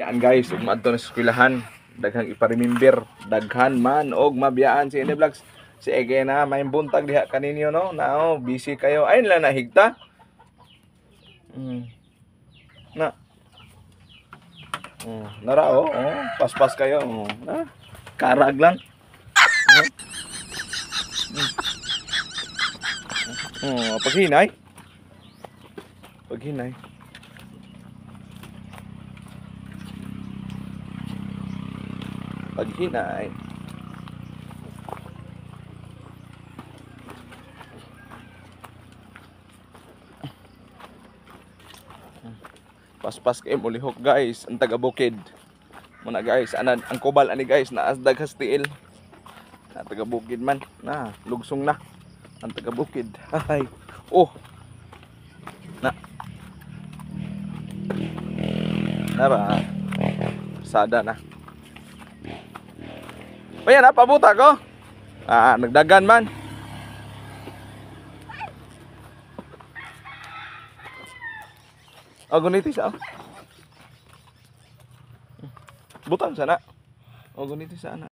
Yan guys, ug maadto na sa eskwelahan, daghang ipa-remember, daghan man og mabiyaan si Ene Vlogs. Si Ege na may buntag diha kaninyo, no. Nao, busy kayo. Ayun lang nahigta. Na. Oh, nara oh, oh, paspas kayo. Oh. Na. Karag lang. Oh. Oh, paghinay. Paghinay. Paghinay. Paspas kay mulihok guys, ang taga bukid. Muna guys, anan ang kubal ani guys, naas daghas tiil. Na taga bukid man. Na, lugsong na. Ang taga bukid. Hay. Oh. Na. Nara. Sada na. Ayan na, pabuta ko. Ah, nagdagan man. Oh, guniti sa. Oh. Butang sana. Oh, guniti sa ana.